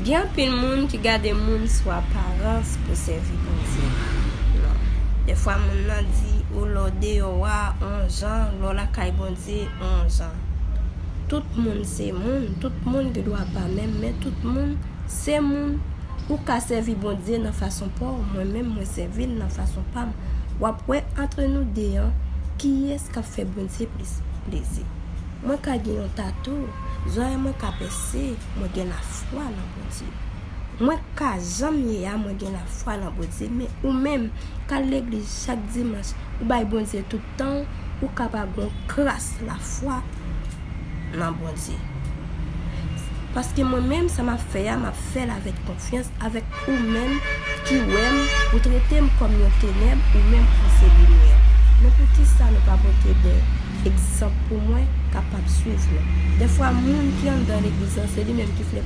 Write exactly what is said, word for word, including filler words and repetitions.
Gen anpil moun ki gade moun sou aparans pou sèvi Bondye. Non. Dèfwa moun nan di ou lè w deyò a, on jan, lè w lakay Bondye, on jan. Tout moun se moun, tout moun gen dwa pa menm, men tout moun se moun. Ou ka sèvi Bondye nan fason pa w, mwen menm mwen sèvi l nan fason pa m. W ap wè antre nou de an, kiyès k ap fè Bondye plis plezi. Mwen ka gen yon tatou, zòrèy mwen ka pèse, mwen gen lafwa nan Bondye. Mwen ka jan m ye a, mwen gen lafwa nan Bondye, men ou menm k al legliz chak dimanch, ou bay Bondye tout tan w, ou ka pa gen yon kras lafwa nan Bondye. Paske mwen menm, sa m ap fè a, m ap fè l avèk konfyans, avèk ou menm ki wè m, ou trete m kòm yon tenèb, ou menm ou se limyè. Men poukisa nou pa pote de egzanp pou mwen kapab swiv nou? Dèfwa, moun ki anndan legliz lan, se li menm ki fè